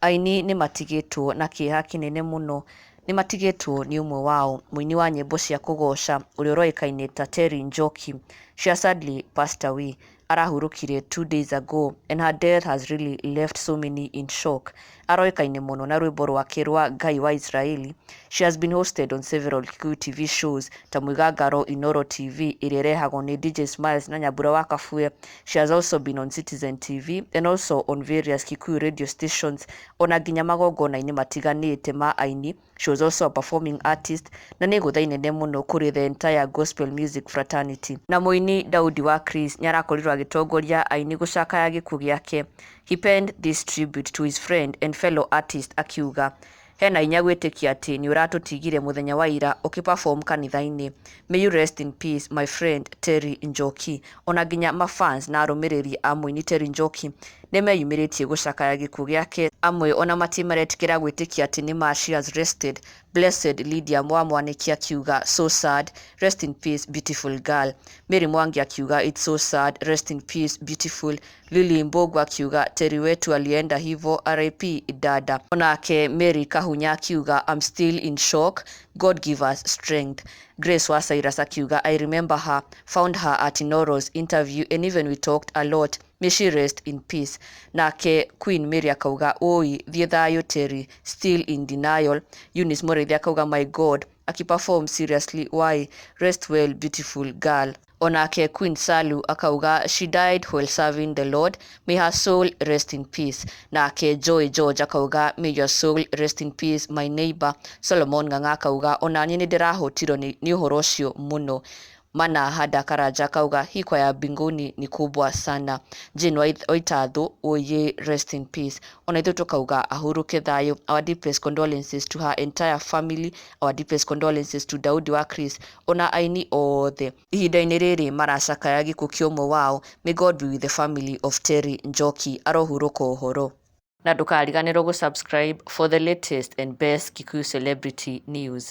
Aini nĩ matigĩtwo na kĩeha kĩnene mũno, nĩ matigĩtwo nĩ ũmwe wao, mũini wa nyĩmbo cia kũgoca ũrĩa ũroĩkaine ta Terry Njoki. She has sadly passed away. Arahurũkire 2 days ago and her death has really left so many in shock. Aroĩkaine mũno na rwĩmbo rwake rwa Ngai wa Israeli. She has been hosted on several Kikuyu TV shows ta Mwigangaro Inoro TV ĩrĩa ĩrehagwo nĩ DJ Smiles na Nyambura wa Kabue. She has also been on Citizen TV and also on various Kikuyu radio stations, ona nginya magongona-inĩ matiganĩte ma aini. She was also a performing artist na nĩ gũtha inene mũno kũrĩ the entire gospel music fraternity. Na mũini Daudi wa Chris nĩ arakorirwo agĩtongoria aini gũcakaya gĩkuũ gĩake. He penned this tribute to his friend and fellow artist akiuga, "Hena hinya gwĩtĩkia atĩ nĩ ũratũtigire mũthenya wa ira ũkĩperform kanitha-inĩ. May you rest in peace, my friend Terry Njoki." Ona nginya mafans na arũmĩrĩri a mũini Terry Njoki nĩ meyumĩrĩtie gũcakaya gĩkuũ gĩake. Amwe ona matimaretĩkĩra gwĩtĩkia atĩ nĩ ma she has rested. Blessed Lydia Mwamwanĩki akiuga, "So sad, rest in peace, beautiful girl." Mary Mwangi akiuga, "It's so sad, rest in peace, beautiful." Lily Mbogo akiuga, "Terry wetu alienda hivo, RIP dada." Onake Mary Kahunya akiuga, "I'm still in shock, God give us strength." Grace wa Cyrus akiuga, "I remember her, found her at Inoro's interview and even we talked a lot. May she rest in peace." Nake Queen Mary akauga, "Oi, thiĩ thayũ Terry, still in denial." Eunice Mũrĩithi akauga, "My God, akiperform, seriously, why? Rest well, beautiful girl." Onake Queen Salu akauga, "She died while serving the Lord, may her soul rest in peace." Nake Joy George akauga, "May your soul rest in peace, my neighbor." Solomon Ng'ang'a akauga, "Onaniĩ nĩ ndĩrahutirwo nĩ ũhoro ũcio mũno." Mana Hada Karanja akauga, "Hii kwaya mbinguni ni kubwa sana." Jane Waithathu, oye, rest in peace. Ona ithuĩ tukauga ahuruke thayũ. Our deepest condolences to her entire family, our deepest condolences to Daudi wa Chris ona aini othe ihinda-inĩ rĩrĩ maracakaya gĩkuũ kĩa ũmwe wao. May God be with the family of Terry Njoki. Arohurũka ũhoro. Na ndũkariganĩrwo gũsubscribe for the latest and best Kikuyu celebrity news.